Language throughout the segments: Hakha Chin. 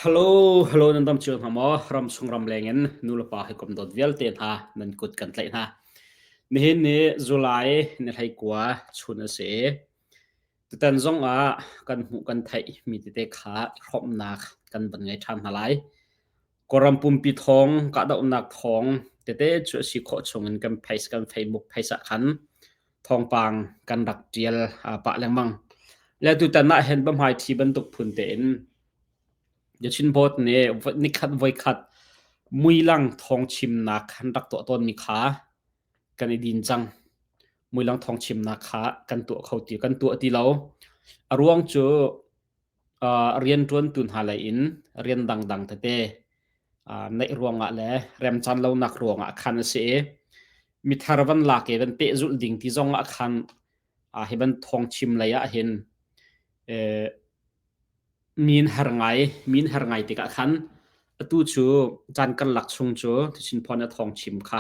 Hello, hello nan dam cio hna maw? Ramchung ramleng in nulepa hawikom dawt vialte hna nan kut kan tlaih hna. Nihin ni July ni 19 chun a si i tutan zong ah kan hmuh kan theih mi tete kha i hrawmhnak kan van ngei ṭhan hna lai. Kawlram pumpi thawng, kahdohnak thawng tete cu a si khawh chung in kan face kan Facebook face ah khan thawngpang kan rak ṭial pah lengmang. Le tutan ah hin biahmai ṭhi bantuk phun tein The Chin Board nih nikhat voikhat muilang thawng chimnak an rak tuah tawnmi kha kan i din cang. Muilang thawng chimnak kha kan tuah kho ti kan tuah ti lo. A ruang cu rianṭuantu hna lei in rian dangdang tete neih ruangah le remcaan lonak ruangah khan a si i mithar van lak i van pehzulh ding ti zong ah khan hi ban thawng chim lei ah hin min har ngai min har ngai tikah khan atu cu caan karlak chung cu Chinphon a thawng chim kha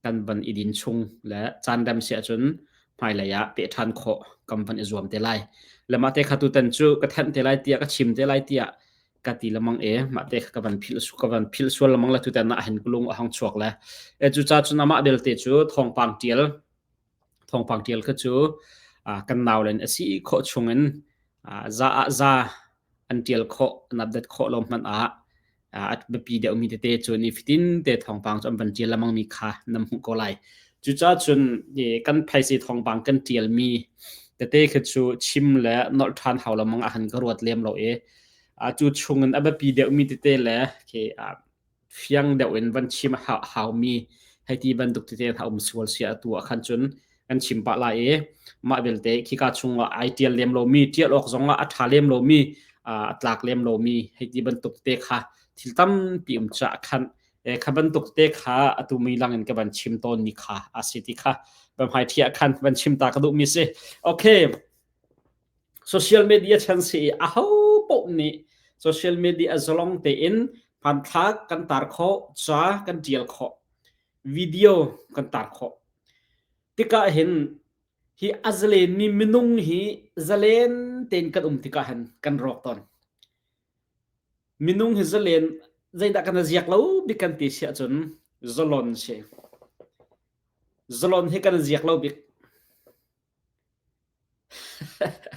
kan van i din chung le caan rem si ahcun hmailei ah peh ṭhan khawh kan van i zuam te lai. Le mah te kha tutan cu ka thanh te lai tiah ka chim te lai tiah ka ti lemang e mah te kha ka van philh ka van philh sual lemang le tutan ah hin kulung a hong chuak le e cu ca cun amah belte cu thawngpang ṭial thawngpang ṭial kha cu kan nau len a si khawh chungin za ah za an ṭial khawh an update khawh lo hmanh ah a biapi deuhmi tete cu nifatin te thawngpang cu an van ṭial lengmangmi kha nan hmuh ko lai. Cucaah cun kan phaisi thawngpang kan ṭialmi tete khi cu chim le nolh ṭhan hau lengmang ah khan ka ruat lem lo i cu chungin a biapi deuhmi tete le khi fiang deuh in van chim a haumi hei ti bantuk tete hna um sual sia atu ah khan cun kan chim pah lai i mah belte khika chungah ai ṭial lem lomi ṭial awk zongah a ṭha lem lomi a tlak lem lomi hei ti bantuk te kha thil tampi um caah khan kha bantuk te kha atu mi lang in ka van chim tawn mi kha a si ti kha ban hmai thiah khan van chim ta ka duh mi si. Okay, social media chan si i aho paoh nih social media zalong tein hmanthlak kan tar khawh, ca kan ṭial khawh, video kan tar khawh tikah hin hi a zalenmi minung hi zalen tein kan um tikah hin kan rawk tawn. Minung hi zalen zeidah kan ziak lo bik kan ti si ahcun zalon si. Zalon hi kan ziak lo bik.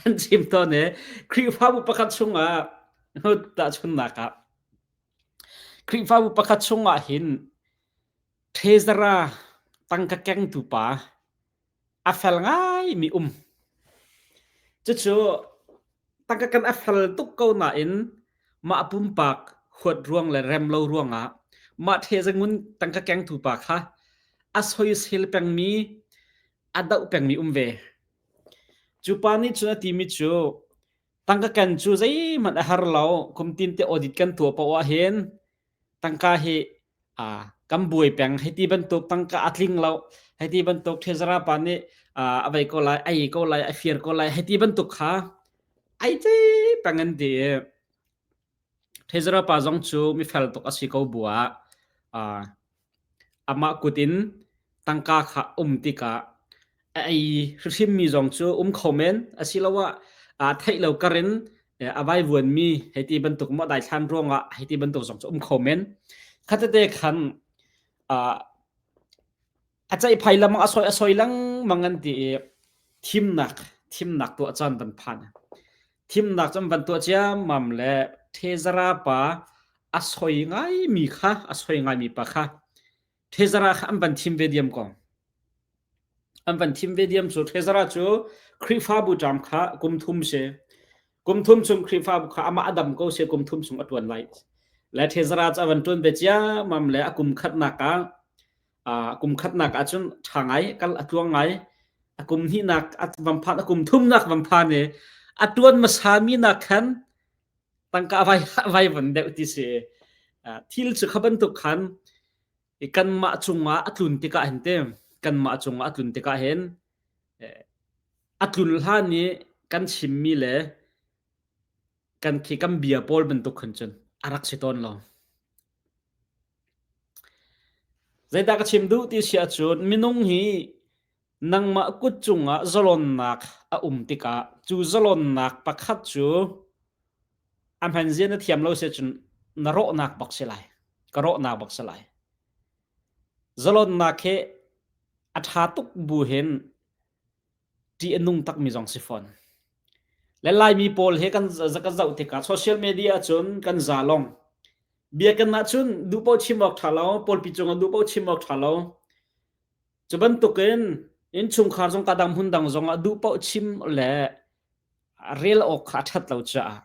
An chim tawn i Khrihfabu pakhat chungah tahchunhnak ah Khrihfabu pakhat chungah hin Thezara tangka kengtu pa a fel ngaimi um. Cucu tangka kan a fel tuk ko nain mah pumpak huat ruang le rem lo ruangah mah theza ngun tangka kengtu pa kha a soisel pengmi a doh pengmi um ve. Cu pa nih cun a timi cu tangka ken cu zeihmanh a har lo, kum tin te audit kan tuah paoh ah hin tangka hi kan buai peng hei ti bantuk tangka a tling lo hei ti bantuk thezara pa nih a vei ko lai ai ko lai a fir ko lai hei ti bantuk kha ai ce peng an ti i thezara pa zong cu mifel tuk a si ko bu ah Amah kut in tangka kha um tikah a ei hrimhrimmi zong cu um kho men asiloah aa theih lo kar in a vaivuanmi hei ti bantuk maw daithlan ruangah hei ti bantuk zong cu um kho men. Khatete khan a ceihphai lengmang a soi a soi lengmang an ti i thimnak thimnak tuah caan van phan. Thimnak cu an van tuah ciammam le Thezara pa a soi ngaimi kha a soi ngaimi pa kha Thezara kha an van thim ve diam ko. An van thim ve diam cu Thezara cu Khrihfabu ṭam kha kum thum si. Kum thum chung Khrihfabu kha amah a dam ko si kum thum chung a ṭuan lai. Le Thezara cu a van ṭuan ve ciammam le a kum khatnak ah kum khatnak ahcun ṭha ngai kal a tluang ngai a kum hnihnak a van phan a kum thumnak van phan i a ṭuan hmasa mi nak khan tangka vai vai van deuh ti si. Thil cu kha bantuk khan kanmah cungah a tlun tikah hin te kanmah cungah a tlun tikah hin a tlun hlan i kan chimmi le kan khi kan bia pawl bantuk khan cun a rak si tawn lo. Zeidah ka chim duh ti si ahcun minung hi nangmah kut cungah zalonnak a um tikah cu zalonnak pakhat cu a hmanzia na thiam lo si ahcun na rawhnak bak si lai. Ka rawhnak bak si lai. Zalonnak hi a ṭha tuk bu hin ṭih a nung takmi zong si fawn. Le Laimi pawl hi kan kan zoh tikah social media ahcun kan za long. Biakinn ahcun duh paoh chim awk ṭha lo, pawlpi cungah duh paoh chim awk ṭha lo. Cu bantukin innchungkhar zong kadang hmun dang zongah duh paoh chim le rel awk kha a ṭhat lo caah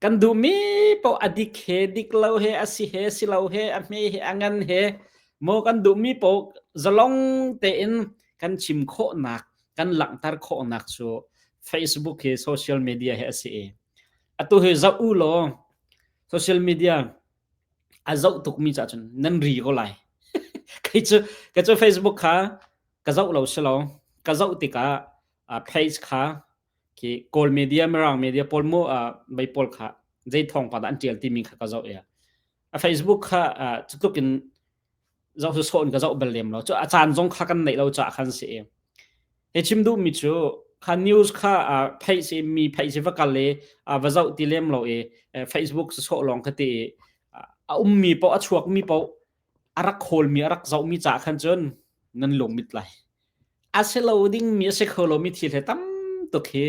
kan duhmi paoh a dik he dik lo he a si he si lo he a hme he a ngan he maw kan duhmi paoh zalong tein kan chim khawhnak kan langhter khawhnak cu Facebook hi social media hi a si i atu hi zoh u law social media a zoh tukmi cah cun nan ri ko lai kei cu kei cu Facebook kha ka zoh lo si lo ka zoh tikah page kha khi Kawl media Mirang media pawl mu mei pawl kha zei thawngpang dah an tial timi kha ka zoh i a Facebook kha cutluk in zoh su sawh in ka zoh bal lem lo cu a caan zong kha kan neih lo caah khan si i he chim duh mi cu kha news kha page si mi page si va kal i va zoh ti lem lo i Facebook sawh lawng ka ti i a ummi paoh a chuakmi paoh a rak khawlmi a rak zohmi caah khan cun nan lung mit lai a si lo dingmi a si kho lomi thil he tam tuk hi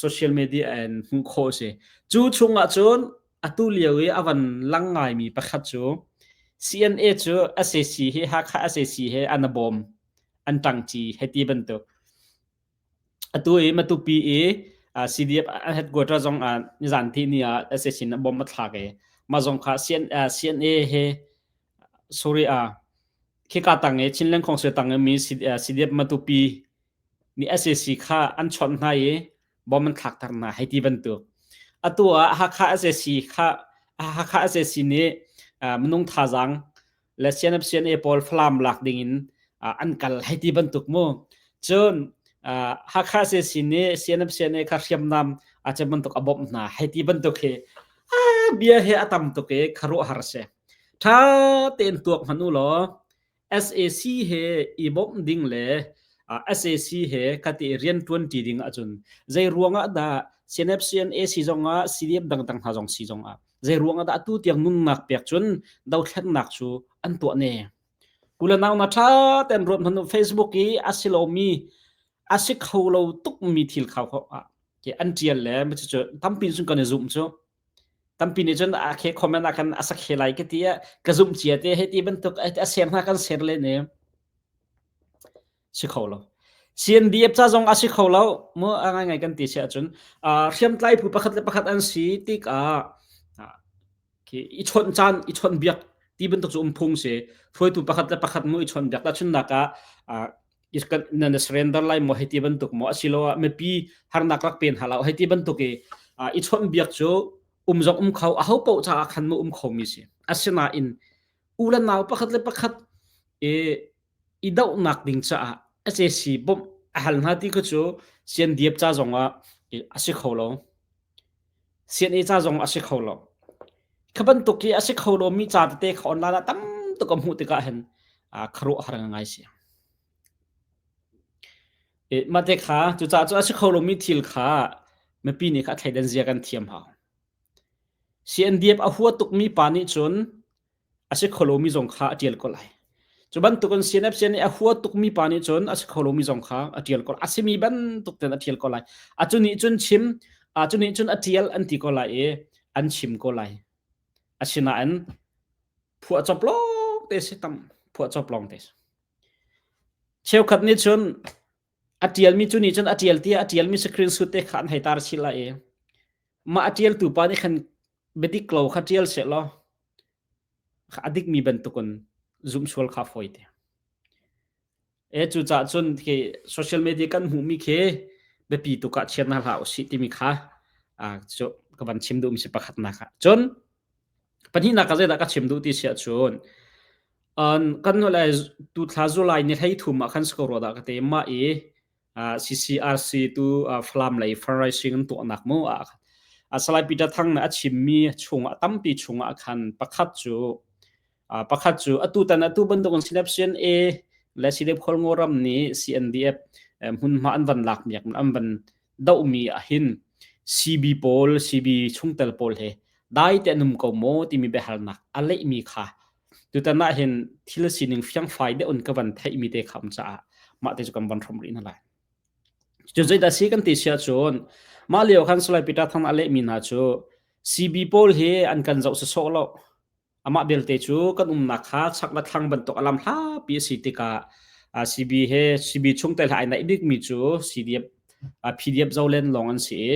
social media in hmuh khawh a si. Cu chungah cun atu lio i a van lang ngaimi pakhat cu CNA cu SAC hi Hakha SAC he an a bawm an ṭangṭi hei ti bantuk. Atu i Matupi i CDF an headquarter zong ah nizan ti ni ah SAC in a bom a thlak i mah zong kha CNA he sorry ah khika tang i Chinland Council tang i mi CDF Matupi nih SAC kha an chawnh hna i bom an thlakter hna hei ti bantuk. Atu ah Hakha SAC kha Hakha SAC nih minung thazaang le CNF CNA pawl Falam lak ding in an kal hei ti bantuk mu. Cun Hakha SAC nih CNF CNA kha hriamnam a cem bantuk a bawmh hna hei ti bantuk hi bia he a tam tuk i khuaruahhar si. Ṭha tein tuak hmanh u law SAC he i bawmh ding le SAC he khati rian ṭuanṭi ding ahcun zei ruangah dah CNF CNA si zongah CDF dangdang hna zong si zongah zei ruangah dah atu tiang nunnak pek cun dothlennak cu an tuah ne. Kula nau na ṭha tein ruat hmanh u Facebook i a si lomi a si kho lo tukmi thil kha an ṭial le cucu tampi cun kan i zumh cu. Tampi nih cun a khe comment ah khan a sak he lai ka ti ah ka zumh cia te hei ti bantuk a ser hna kan ser len i si kho lo. CNDF ca zong a si kho lo mu a ngai ngai kan ti si ahcun hriamtlai phu pakhat le pakhat an si tikah khi i chawnh caan i chawnh biak ti bantuk cu um phung si hruaitu pakhat le pakhat mu i chawnh biak tahchunnak ah na surrender lai maw hei ti bantuk maw asiloah mipi harnak rak pen hna lo hei ti bantuk i i chawnhbiak cu um zong um kho aho paoh caah khan mu um khomi si asinain u le nau pakhat le pakhat i i dohnak ding caah SAC bawmh a hal hna ti kha cu CNDF ca zong ah a si kho lo CNA ca zong a si kho lo kha bantuk i a si kho lomi ca tete kha online ah tam tuk a hmuh tikah hin khuaruah har ngai si. Mah te kha cucaah cu a si kho lomi thil kha mipi nih kha a thleidan zia kan thiam hau. CNDF a hua tukmi pa nih cun a si kho lomi zong kha a ṭial ko lai. Cu bantukin CNF nih a hua tukmi pa nih cun a si kho lomi zong kha a ṭial ko a simi bantuk ten a ṭial ko lai. A cu nih cun chim, a cu nih cun a ṭial an ti ko lai i an chim ko lai. Asinain phuahcop lawng te si tam phuahcop lawng te si. Cheukhat nih cun a ṭialmi cu nih cun a ṭial tiah a ṭialmi screenshot te kha an hei tar chih lai i mah a ṭialtu pa nih khan biadik lo kha ṭial seh law a dikmi bantukin zumh sual kha fawi te. E cucaah cun khi social media kan hmuhmi khi biapi tuk ah chiat hna hlah usih timi kha cu ka van chim duhmi si pakhatnak ah. Cun pahnihnak ah zeidah ka chim duh ti si ahcun kan le tuthla July ni 13 ah khan si ko rua dah ka ti mah i CCRC tu Falam lei fundraising an tuahnak mu ah Salai Peter Thang nih a chimmi chungah tampi chungah khan pakhat cu pakhat cu atu tan atu bantukin CNF CNA le CDF Khualngo ram nih CNDF hmunhma an van lak miak an van dohmi ahhin CB pawl CB chungtel pawl he. Dai te an um ko maw timi biahalnak a lehmi kha tutan ah hin thil sining fiangfai deuh in ka van theihmi te kha um caah mah te cu kan van hrom rih hna lai. Cu zeidah si kan ti si ahcun mah lio khan Salai Peter Thang a lehmi hna cu CB pawl hi an kan zoh sawsawh lo. Amah belte cu kan umnak kha chak le thlang bantuk a lam hlapi a si tikah CB he CB chungtel he ai naih bikmi cu CDF PDF Zolen lawng an si i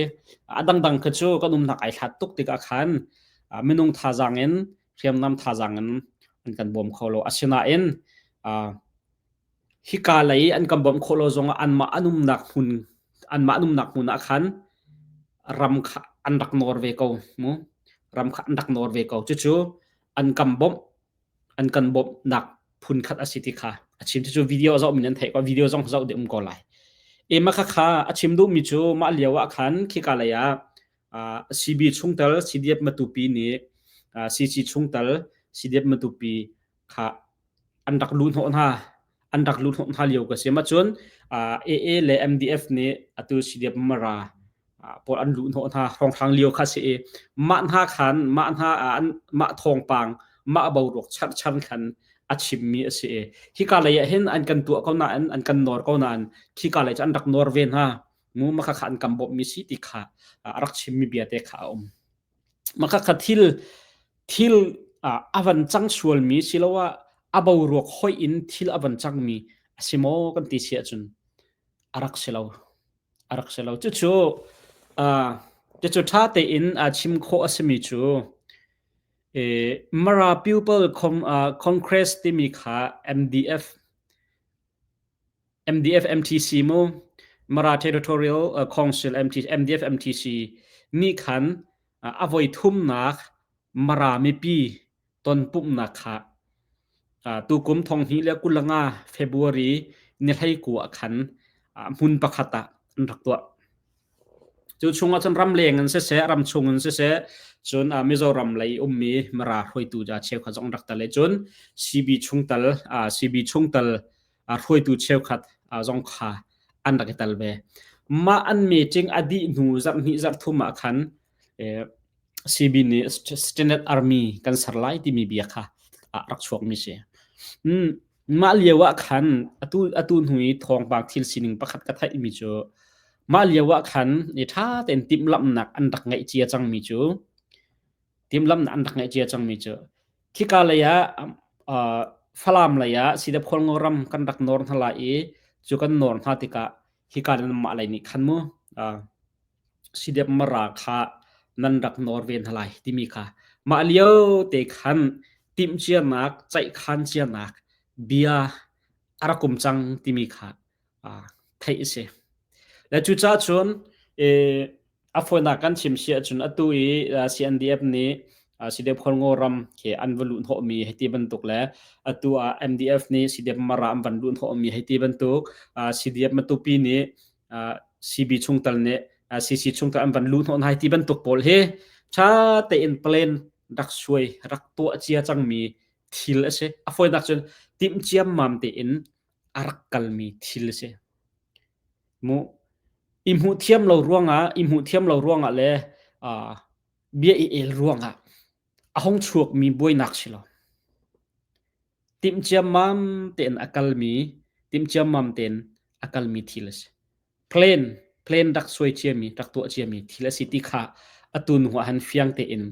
a dangdang kha cu kan umnak ai hlat tuk tikah khan minung thazaang in hriamnam thazaang in an kan bawm kho lo. Asinain hika lei an kan bawmh khawh lo zongah anmah an umnak hmun anmah an umnak hmun ah khan ram kha an rak nawr ve ko mu ram kha an rak nawr ve ko cucu an kan bawmh an kan bawmhnak phun khat a si ti kha a chim cucu video zoh min an theih ko video zong zoh ding um ko lai e ma kha kha a chim duh mi cu mah lio ah khan khika lei ah CB chungtel CDF Matupi nih CC chungtel CDF Matupi kha an rak luh hnawh hna an rak luh hnawh hna lio ka si ma cun AA le MDF nih atu CDF Mara pawl an luh hnawh hna hrawnghrang lio kha si i mah hna khan mah hna an mah thawngpang mah boruak charchan khan a chimmi a si i hika lei ah hin an kan tuah ko nain an kan nawr ko nain khika lei cu an rak nawr ve hna mu maka kha an kan bawmhmi si ti kha a rak chimmi bia te kha a um Maka kha thil thil a van cang sualmi siloah a boruak hoih in thil a van cangmi a si maw kan ti si ahcun a rak si lo. A rak si lo. Cucu cucu ṭha tein chim khawh a simi cu Mara People Congress timi kha MDF MDF MTC mu Mara Territorial Council MDF MTC nih khan a voi thumnak Mara mipi tonpumhnak kha tukum 2025 February ni 19 ah khan hmun pakhat ah an rak tuah. Cu chungah cun ramleng in siseh, ramchung in siseh, cun Mizoram lei ummi Mara hruaitu cheukhat zong rak tel i cun CB chungtel CB chungtel hruaitu cheukhat zong kha an rak i tel ve. Mah an meeting a dih hnu zarh hnih zarh thum ah khan CB nih Standard Army kan ser lai timi bia kha rak chuakmi si. Mah lio ah khan atu atu hnu i thawngpang thil sining pakhat ka theihmi cu mah lio ah khan i ṭha tein timhlamhnak an rak ngeih cia cangmi cu timhlamhnak an rak ngeih cia cangmi cu khika lei ah uh, Falam lei ah Sidap Khualngo ram kan rak nawr hna lai i cu kan nawr hna tikah hika nan mah lei nih khan mu uh, Sidep Mara kha nan rak nawr ve hna lai timi kha mah lio te khan timhcianak ceihkhan cianak bia a rak um cang timi kha theih a si. Le cucaah cun a fawinak kan chim si ahcun atu i CNDF nih CDF Khualngo ram khi an va luh hnawhmi hei ti bantuk le atu ah MDF nih CDF Mara an van luh hnawhmi hei ti bantuk CDF Matupi nih CB chungtel nih CC chungtel an van luh hnawh hna ti bantuk pawl hi ṭha tein plan rak suai rak tuah cia cangmi thil a si. A fawinak cun timh ciammam tein a rak kalmi thil a si. Mu i hmuh thiam lo ruangah i hmuh thiam lo ruangah le bia i el ruangah a hung chuakmi buainak si lo. Timh ciammam tein a kalmi timh ciammam tein a kalmi thil a si. Plan plan rak suai ciami rak tuah ciami thil a si ti kha atu hnu ah han fiang tein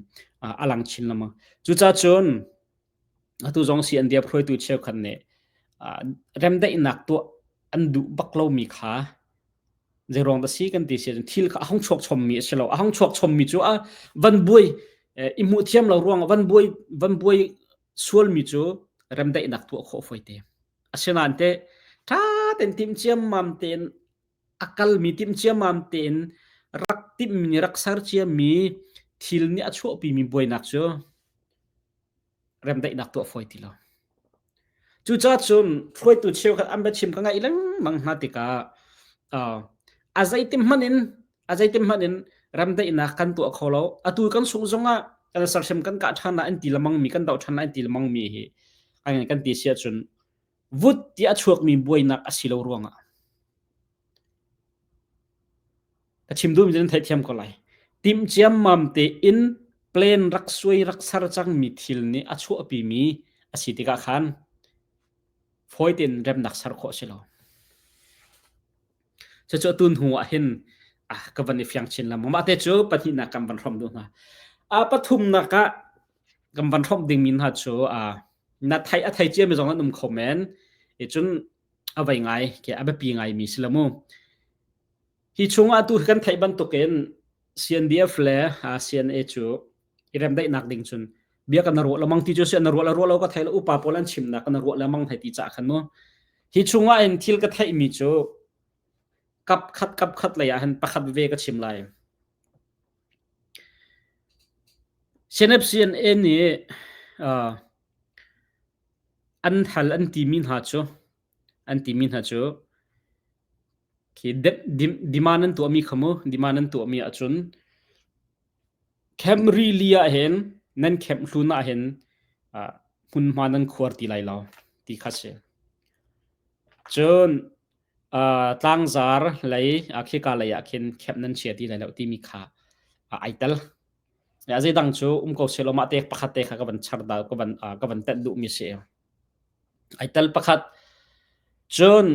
a lang chin lengmang. Cucaah cun atu zong CNDF hruaitu cheukhat nih remdaihnak tuah an duh bak lomi kha Zeiruang dah si kan ti si ahcun thil kha a hung chuak chommi a si lo. A hung chuak chommi cu a van buai i hmuh thiam lo ruangah van buai van buai sualmi cu remdaihnak tuah khawh fawi te. Asinain teh ṭha tein timh ciammam tein a kalmi timh ciammam tein rak timhmi rak ser ciami thil nih a chuahpimi buainak cu remdaihnak tuah fawi ti lo. Cucaah cun hruaitu cheukhat an biachim ka ngaih lengmang hna tikah uh, a zeitim hmanh in a zeitim hmanh in remdaihnak kan tuah kho lo. Atu kan sungh zongah kan sersiam kan kah ṭhan ah an ti lemang mi kan doh ṭhan ah an ti lemang mi hi an kan ti si ahcun vut ti a chuakmi buainak a si lo ruangah ka chim duhmi cu nan theihthiam ko lai. Timh ciammam tein plan. Plan rak suai rak ser cangmi thil nih a chuahpimi a si tikah khan fawi tein remnak ser khawh a si lo. Cucu atu hnu ah hin ah ka van i fiang chin lengmang. Mah te cu pahnihnak kan van hrawmh duh hna. A pathumnak ah kan van hrawmh dingmi hna cu na thei a thei ciami zong an um kho men. I cun a vei ngai ke a biapi ngaimi si lo mu. Hi chungah atu kan theih bantukin CNDF le CNA cu i remdaihnak ding cun bia kan ruah lemang ti cu si an ruah le ruah lo ka thei lo upa pawl an chimnak kan ruah lemang hei ti cah khan mu. Hi chungah in thil ka theihmi cu kap khat kap khat lei ah hin pakhat ve ka chim lai. CNF CNA nih uh, an hal an timi hna cu an timi hna cu Khi demand an tuahmi kha mu demand an tuahmi ahcun camp rili ah hin nan camp hlun ah hin hmunhma nan khuar ti lai lo ti kha si. Cun tlangzar lei khika lei ah khin camp nan chia ti lai lo timi kha ai tel. A zeidang cu um ko selaw mah te pakhat te kha ka van char da ka van ka van tenh duhmi si. Ai tel pakhat. Cun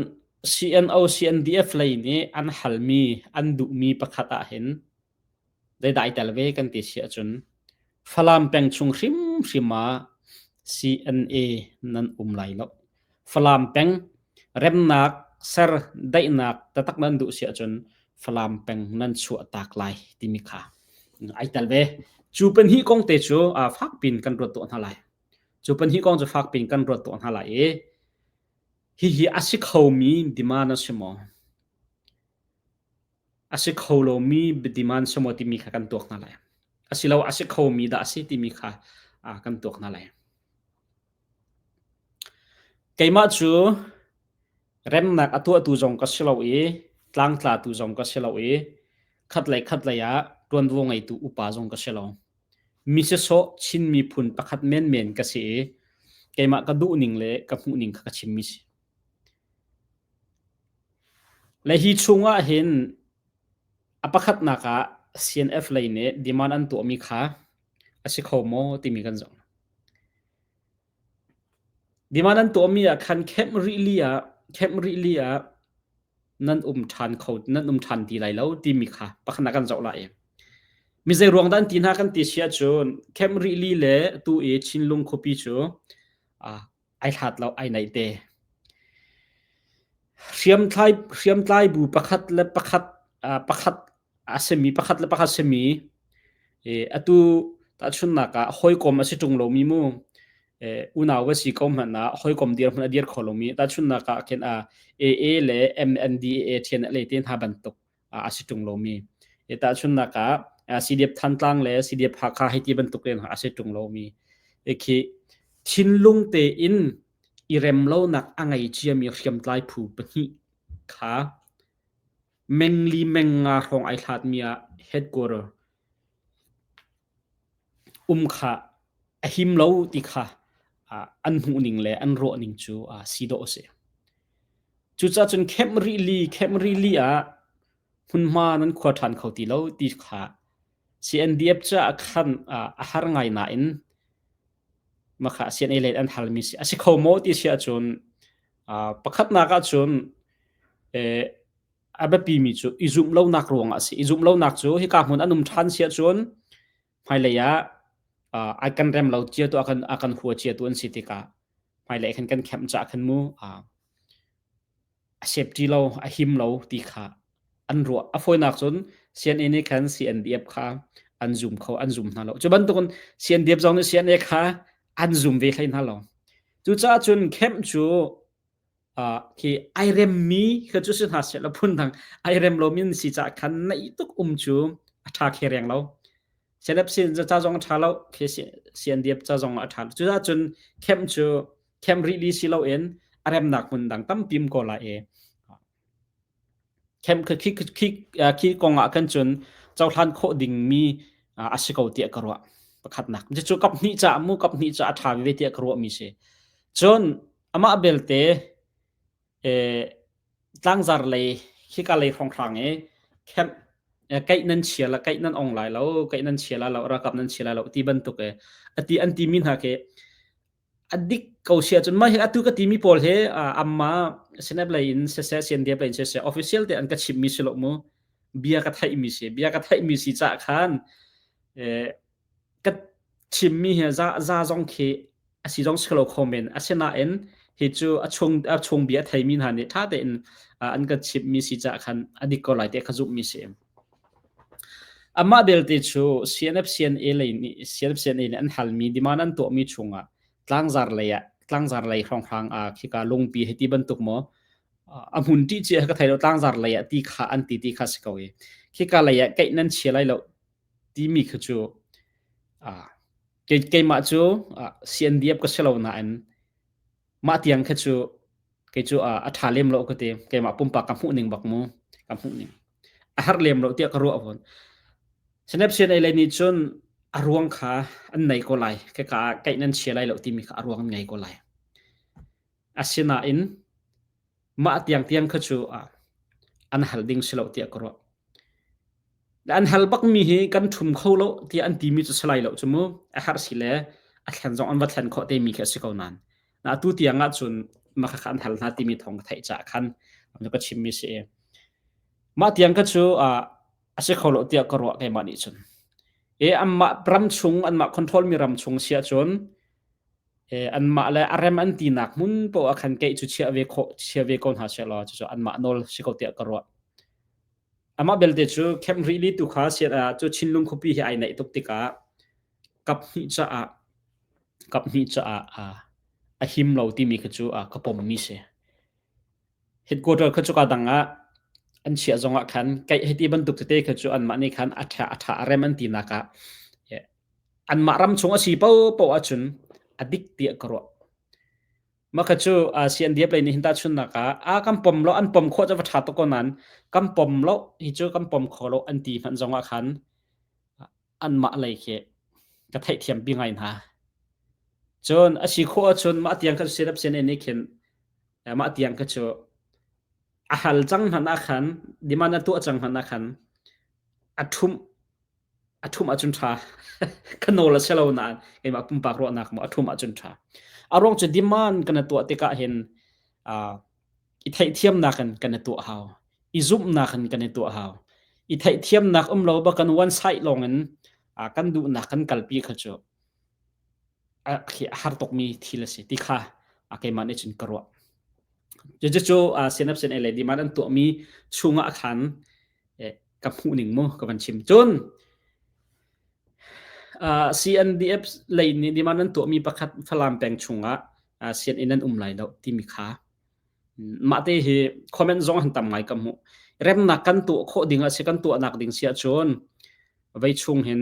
CNO CNDF lei nih an halmi an duhmi pakhat ahhin zeidah ai tel ve kan ti si ahcun Falam peng chung hrimhrim ah CNA nan um lai lo. Falam peng remnak ser daihnak taktak nan duh si ahcun Falam peng nan chuah tak lai timi kha ai tel ve. Cu pahnih kong te cu fak pin kan ruat tuah hna lai. Cu pahnih kong cu fak piin kan ruat tuah hna lai i hihi a si khomi demand a si maw? A si kho lomi demand si maw timi kha kan tuak hna lai. Asilo a si khomi dah a si timi kha kan tuak hna lai. Keimah cu remnak a tuahtu zong ka si lo i tlangtlatu zong ka si lo i khatlei khatlei ah ṭuanvo ngeitu upa zong ka si lo. Mi sawsawh Chin miphun pakhat menmen ka si i keimah ka duhning le ka hmuhning kha ka chimmi si. Le hi chungah hin a pakhatnak ah CNF lei nih demand an tuahmi kha a si kho maw timi kan zoh. Demand an tuahmi ah khan camp rihli ah camp rihli ah nan um ṭhan kho nan um ṭhan ti lai lo timi kha pakhat ah kan zoh lai. Mi zei ruang dah an ti hna kan ti si ahcun camp rihli le tu i Chinlung khuapi cu ai hlat lo ai naih te. Hriamtlai hriamtlai bu pakhat le pakhat pakhat a simi pakhat le pakhat simi atu tahchunhnak ah hawikom a si ṭung lomi mu unau va si ko hmanh ah hawikom dirhmun a dir kho lomi tahchunhnak ah khin a AA le MNDAA ṭhian le te hna bantuk a si ṭung lomi tahchunhnak ah CDF Thantlang le CDF Hakha hei ti bantuk in a si ṭung lomi khi thinlung tein i rem lonak a ngei ciami hriamtlai phu pahnih kha Mengli mengnga hrawng ai hlatmi ah headquarter um kha a him lo ti kha an hmuhning le an ruahning cu si dawh a si. Cucaah cun camp rihli camp rihli ah hmunhma nan khua ṭhan kho ti lo ti kha CNDF caah khan a har ngai nain makha CNA lei an halmi si. A si kho maw ti si ahcun Pakhatnak ahcun a biapimi cu i zumh lonak ruangah a si. I zumh lonak cu hika hmun an um ṭhan si ahcun hmailei ah ai kan rem lo cia tu a kan a kan hua cia tu an si tikah hmailei khan kan kemh cah khan mu a safety lo a him lo ti kha an ruah. A fawinak cun CNA nih khan CNDF kha an zum kho an zum hna lo. Cu bantukin CNDF zong nih CNA kha an zum ve hlei hna lo. Cucaah cun camp cu uh, khi ai remmi kha cu si hna seh la phun dang ai rem lomi an si caah khan naih tuk um cu a ṭha khe reng lo. CNF sin ca zong a ṭha lo, khi CNDF ca zong a ṭha lo. Cucaah cun camp cu camp rihli si loin a remnak hmun dang tampi um ko lai i Khi khi kong ah khan cun cohlan khawh dingmi a si ko tiah ka ruah. Pakhatnak. Cucu kaphnih caah mu kaphnih caah a ṭha veve tiah ka ruahmi si. Cun amah belte tlangzar lei hika lei hrawnghrang i camp. Kaih nan chia la kaih nan ong lai lo, kaih nan chia lai lo, ralkap nan chia lai lo ti bantuk e ati an timi hna khi a dik ko si ahcun mah hi atu ka timi pawl hi amma snap lei in siseh CNDF lei in siseh official te an ka chimmi si lo mu bia ka theihmi si bia ka theihmi si cah khan ka chimmi hi za za zong khi a si zong si lo kho men asinain hi cu a chung a chung bia theimi hna nih ṭha tein an ka chimmi si cah khan a dik ko lai te kha zumhmi si. Amah belte cu CNF CNA lei nih CNF CNA nih an halmi demand an tuahmi chungah tlangzar lei ah tlangzar lei hrawnghrang ah khika lungpi hei ti bantuk maw a hmun ṭih cia ka thei lo tlangzar lei ah ti kha an ti ti kha si ko i khika lei ah keih nan chia lai lo timi kha cu keimah cu CNDF ka si lo nain mah tiang kha cu kei cu a ṭha lem lo ka ti keimah pumpak ka hmuh ning bak mu ka hmuh ning a har lem lo tiah ka ruah fawn Snap CNA lei nih cun a ruang kha an nei ko lai kheka ah kaih nan chia lai lo timi kha a ruang an ngei ko lai asinain mah tiang tiang kha cu an hal ding si lo tiah ka ruah An hal bakmi hi kan ṭhum kho lo tiah an timi cu si lai lo cu mu. A herh si le a thlen zong an va thlen khawh temi khi a si ko nain. Atu tiang ahcun mah khakha an hal hna timi thawng ka theih caah khan ka chimmi si. Mah tiang kha cu a si kho lo tiah ka ruah keimah nih cun. E anmah ram chung anmah control mi ram chung si ahcun e anmah le a rem an tinak hmun poah ah khan keih cu chia ve khawh chia ve ko hna seh law cucu anmah nawl si ko tiah ka ruah. Amah belte cu Camp Rili tu kha cu Chinlung khuapi he ai naih tuk tikah kaphnih caah kaphnih caah a him lo timi kha cu ka pommi si. Headquarter kha cu ka dang ah an chiah zongah khan kai hei ti bantuk tete kha cu anmah nih khan a ṭha a ṭha a rem an tinak ah anmah ram chung a si paohpaoh ahcun a dik tiah ka ruah. Mah kha cu CNDF lei nih hin tahchunhnak ah a kan pom lo an pom khawh cu va ṭha tuk ko nain kan pom lo hi cu kan pom kho lo an ti hmanh zongah khan anmah lei khi ka theihthiam pi ngai hna. Cun a si khawh ahcun mah tiang kha CNF CNA nih khin mah tiang kha cu a hal cang hmanh ah khan demand a tuah cang hmanh ah khan a ṭhumh a ṭhumh ahcun ṭha. Ka nawl a si lo nain keimah pumpak ruahnak maw a ṭhumh ahcun ṭha. A ruang cu demand kan i tuah tikah hin uh, i theihthiamnak in kan i tuah hau. I zumhnak in kan i tuah hau. I theihthiamnak um lo ba kan one side lawng in uh, kan duhnak kan kalpi kha cu a har tukmi thil a si ti kha keimah nih cun ka ruah. Cucu CNF CNA le demand an tuahmi chungah khan ka hmuh ning mu ka van chim cun CNDF lei nih demand an tuahmi pakhat Falam peng chungah sianginn an um lai lo timi kha mah te hi comment zong han tam ngai ka hmuh remnak kan tuah khawh ding a si kan tuahnak ding si ahcun vei chung hin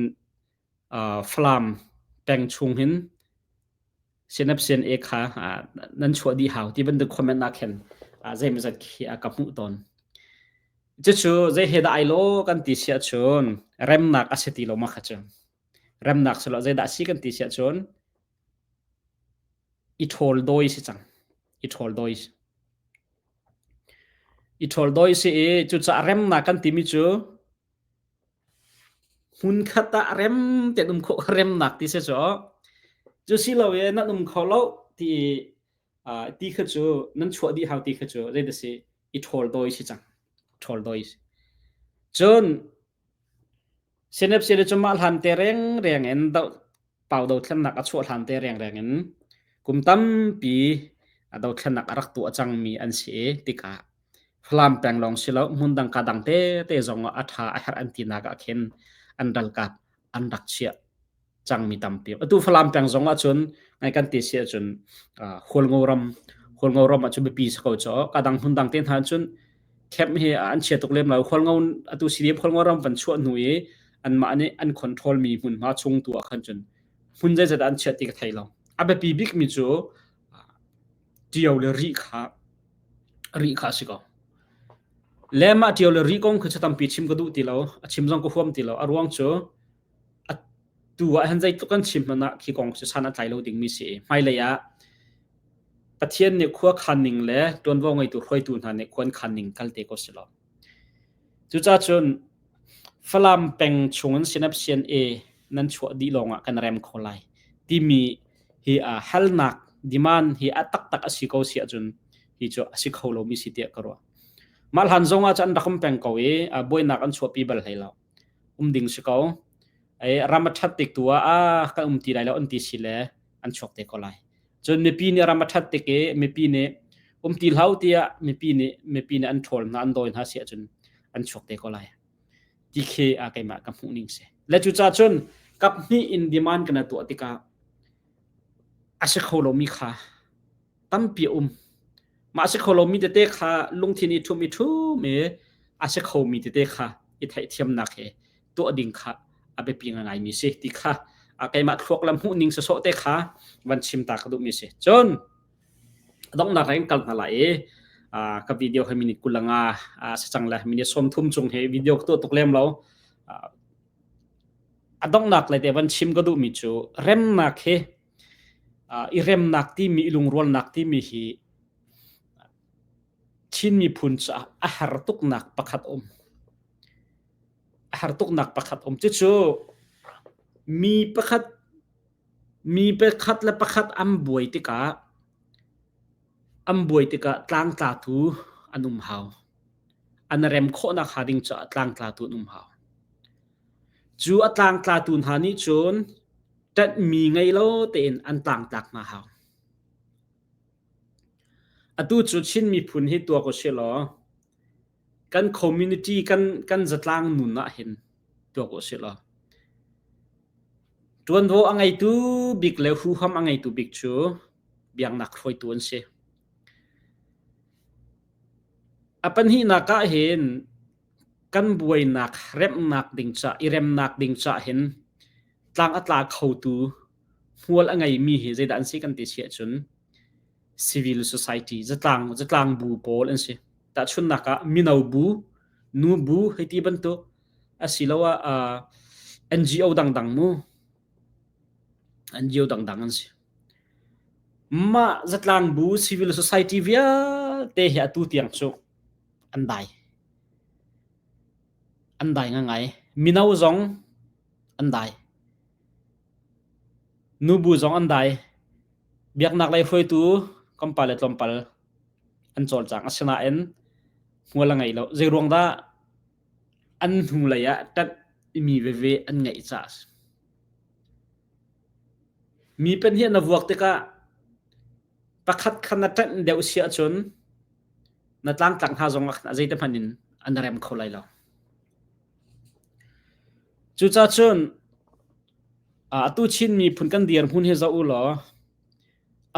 Falam peng chung hin CNF CNA kha nan chuah dih hau ti bantuk comment ah khin zeimawzat khi ka hmuh tawn. Cucu zei he dah ai lo kan ti si ahcun remnak a si ti lo ma kha cu. Remnak si lo zeidah si kan ti si ahcun i ṭhawl dawi si cang. I ṭhawl dawi. I ṭhawl dawi si i cucaah remnak kan timi cu Hmunkhat ah rem tein um khawh kha remnak ti si cu. Cu si lo i nan um kho lo ti i ti kha cu nan chuah dih hau ti kha cu zeidah si i ṭhawl dawi si cang. Ṭhawl dawi si. Cun CNFC cu mah hlan te rengreng in doh pau dothlennak a chuah hlan te rengreng in kum tampi a dothlennak a rak tuah cangmi an si i tikah Falam peng lawng si lo hmun dang ka dang te te zong ah a ṭha a herh an tinak ah khin an ralkap an rak chiah cangmi tampi. Atu Falam peng zong ah cun ngai kan ti si ahcun Hualngo ram Hualngo ram ah cun biapi si ko caw ka dang hmun dang te hna cun camp hi an chia tuk lem lo. Hualngo atu CDF Hualngo ram van chuah hnu i anmah nih an control mi hmunhma chung tu ah khan cun hmun zeizat an chiah ti ka thei lo. A biapi bikmi cu ṭio le rih kha rih kha a si ko. Le mah ṭio le rih kong khi cu tampi chim ka duh ti lo. A chim zong ka huam ti lo. A ruang cu a tu ah hin zeitluk kan chim hmanh ah khi kong cu san a tlai lo dingmi si i hmailei ah Pathian nih khua khan ning le ṭuanvo ngeitu hruaitu hna nih khua an khan ning kal te ko si lo. Cucaah cun. Falam peng chungin Synapse CNA nan chuah dih lawngah kan rem kho lai timi hi halnak demand hi a taktak a si ko si ahcun hi cu a si kho lomi si tiah ka ruah. Mah hlan zong ah cun an rak um peng ko i buainak an chuahpi bal hlei lo. Um ding si ko. Ram a ṭhat tik tu ah ah kan um ti lai lo an ti si le an chuak te ko lai. Cun mipi nih ram a ṭhat tik i mipi nih um ti hlah tiah mipi nih mipi nih an ṭhawl hna an dawi hna si ahcun an chuak te ko lai. Ti khi a keimah ka hmuh ning si. Le cucaah cun kap hnih in demand kana tuah tikah a si kho lomi kha tampi a um. Mah a si kho lomi tete kha lungthin i ṭhum i ṭhum i a si khomi tete kha i theihthiamnak he tuah ding kha a biapi ngaingaimi si ti kha keimah thluak lam hmuh ning sawsawh te kha van chim ta ka duhmi si. Cun donghnak in kal hna lai i ka video hi minute 25 si cang le minute 30 chung hi video ka tuah tuk lem lo. A donghnak le te van chim ka duhmi cu remnak hi i remnak timi i lungrualnak timi hi Chin miphun caah a har tuknak pakhat um. A har tuknak pakhat um. Cucu mi pakhat mi pakhat le pakhat an buai tikah an buai tikah tlangtlatu an um hau. An rem khawhnak hnga ding caah tlangtlatu an um hau. Cu a tlangtlatu hna nih cun ṭanhmi ngei lo tein an tlangtlak hna hau. Atu cu Chin miphun hi tuak usih law kan community kan kan zatlang nun ah hin tuak usih law ṭuanvo a ngeitu bik le huham a ngeitu bik cu biaknak hruaitu an si. A pahnihnak ah hin kan buainak remhnak ding ca i remnak ding ca hin tlang a tla khotu hmual a ngeimi hi zeidah an si kan ti si ahcun civil society zatlang zatlang bu pawl an si. Tahchunhnak ah mino bu, nu bu hei ti bantuk asiloah uh, NGO dangdang mu NGO dangdang an si. Mah zatlang bu civil society vialte hi atu tiang cu an dai. An dai ngangai. Mino zong an dai. Nubu zong an dai. Biaknak lei hruaitu kan pale tlawmpal an cawlcang. Asinain hmual a ngei lo. Zeiruang dah an hnulei ah ṭanh mi veve an ngeih caah a si. Mi pahnih na vuak tikah pakhat kha na ṭanh deuh si ahcun na tlangtlak hna zong ah khan a zeite hmanh in an rem kho lai lo. Cucaah cun atu Chin miphun kan dirhmun hi zoh u law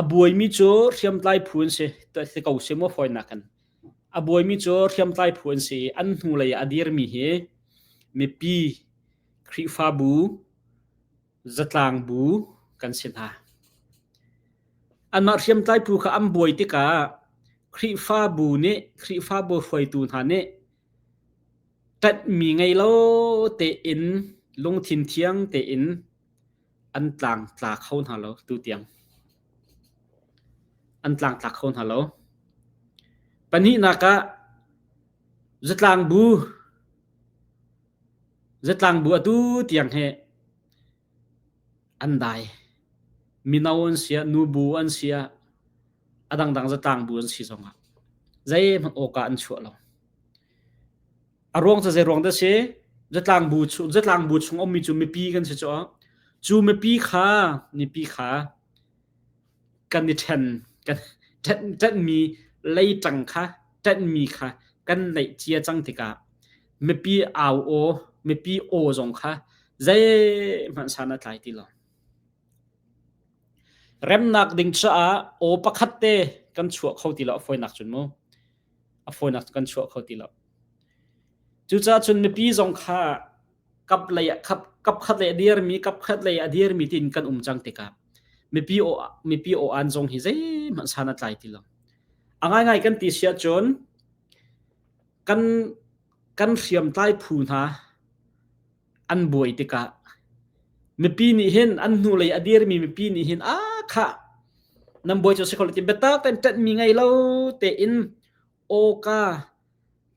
a buaimi cu hriamtlai phu an si ti ko si maw fawinak in. A buaimi cu hriamtlai phu an si i an hnulei ah a dirmi hi mipi, Khrihfabu, zatlang bu kan si hna. Anmah hriamtlai phu kha an buai tikah Khrihfabu nih Khrihfabu hruaitu hna nih Ṭanhmi ngei lo tein lungthin thiang tein an tlangtla kho hna lo tutiang. An tlangtla kho hna lo. Pahnihnak ah zatlangbu zatlangbu atu tiang hi an dai. Mino an si ah, nubu an si ah, a dangdang zatlangbu an si zongah zeihmanh awka an chuah lo. A ruang cu zei ruang dah si? Zatlang bu chung zatlang bu chung ummi cu mipi kan si cu. Cu mipi kha mipi kha kan i ṭhen kan ṭhen ṭenhmi leiṭang kha ṭenhmi kha kan neih cia cang tikah mipi au aw mipi aw zong kha zeihmanh san a tlai ti lo. Remnak ding caah aw pakhat te kan chuah kho ti lo a fawinak cun mu. A fawinak kan chuah kho ti lo. Cucaah cun mipi zong kha kap lei ah kap kap khat lei a dirmi kap khat lei a dirmi tiin kan um cang tikah mipi aw mipi aw an zong hi zeihmanh san a tlai ti lo. A ngaingai kan ti si ahcun kan kan hriamtlai phu hna an buai tikah mipi nih hin an hnulei a dirmi mipi nih hin a khah nan buai cu si kho lo ti biatak tein ṭanhmi ngei lo tein awka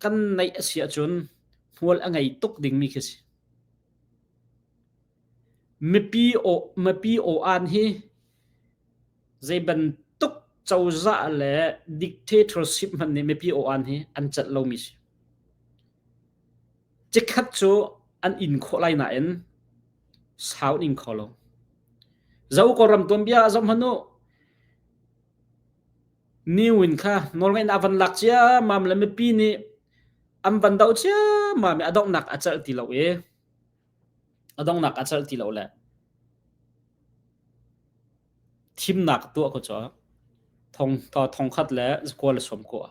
kan neih a si ahcun Hmual a ngei tuk dingmi khi si. Mipi aw mipi aw-an hi zei bantuk cozah le dictatorship hmanh nih mipi aw-an hi an celh lomi si. Cikhat cu an in khawh lai nain sau an in kho lo. Zo Kawlram tuanbia ah zoh hmanh u. Niwin kha nawlngeihnak a van lak ciammam le mipi nih an van doh ciammam i a donghnak a celh ti lo i a donghnak a celh ti lo le thimnak tuah ko cu thong thongkhat le zakua le sawm kua.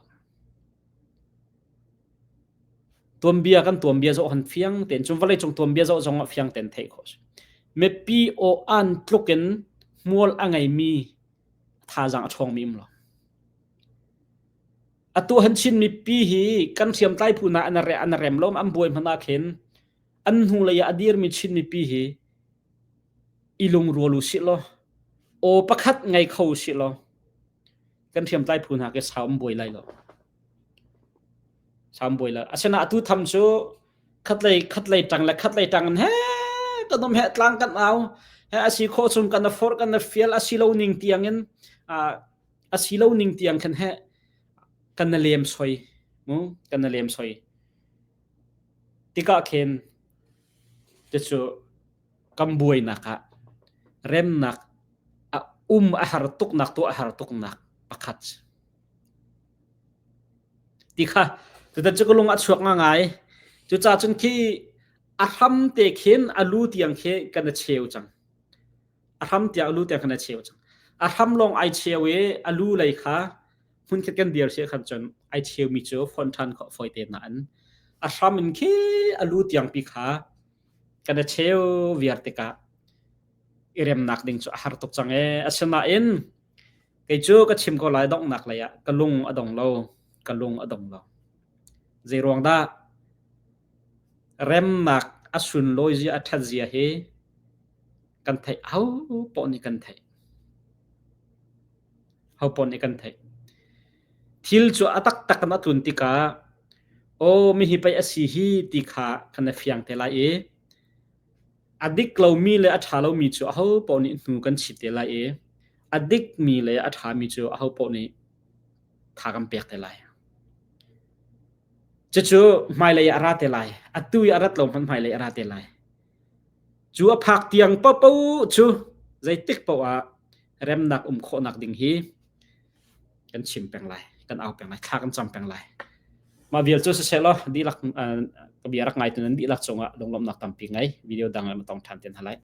Tuanbia kan tuanbia zoh han fiang tein cun vawleicung tuanbia zoh zong ah fiang tein theih khawh a si. Mipi aw an tluk in hmual a ngeimi thazaang a ṭhawngmi um lo. Atu han Chin mipi hi kan hriamtlai phu hna an an rem lo an buai hmanh ah khin an hnulei ah a dirmi Chin mipi hi i lungrual u sih law aw pakhat ngei kho u sih law kan hriamtlai phu hna ke sau an buai lai lo. Sau an buai lai. Asinain atu tham cu khatlei khatlei ṭang le khatlei ṭang in he kan um he tlang kan au he a si khawh chung kan forh kan fial a si lo ning tiang in a si lo ning tiang khan he kan na lem soi mu kan na lem soi tikah khin te cu kan buainak ah remnak a um a har tuknak tu a har tuknak pakhat Ti kha tutan cu ka lung a chuak ngai. Cucaah cun khi a hram te khin a lu tiang khi kan a cheu cang. A hram tiang a lu tiang khan a cheu cang. A hram lawng ai cheu i a lu lei kha hmunkhat kan dir si khan cun ai cheumi cu fonh ṭhan khawh fawi te nain a hram in khi a lu tiang pi kha kan a cheu viar tikah i remnak ding cu a har tuk cang ee. Asinain Kei cu ka chim ko lai donghnak lei ah ka lung a dong lo, ka lung a dong lo. Zei ruang dah remnak a sunlawi zia a ṭhat zia hi kan theih ho paoh nih kan theih. Ho paoh nih kan theih. Thil cu a taktak in a tlun tikah aw mihi pei a si hi ti kha kan i fiang te lai i a dik lomi le a ṭha lomi cu aho paoh nih hnu kan chit te lai i a dikmi le a ṭhami cu ahopaoh nih tha kan pek te lai. Cucu hmailei ah a ra te lai. Atu i a rat lo hmanh hmailei a ra te lai. Cu a phak tiang paohpaoh cu zeitik paoh ah remnak um khawhnak ding hi kan chim peng lai, kan au peng lai, thla kan cam peng lai. Mah vial cu siseh law dihlak ka bia rak ngaitu nan dihlak cungah lunglawmhnak tampi ngei. Video dang ah ma tong ṭhan te hna lai.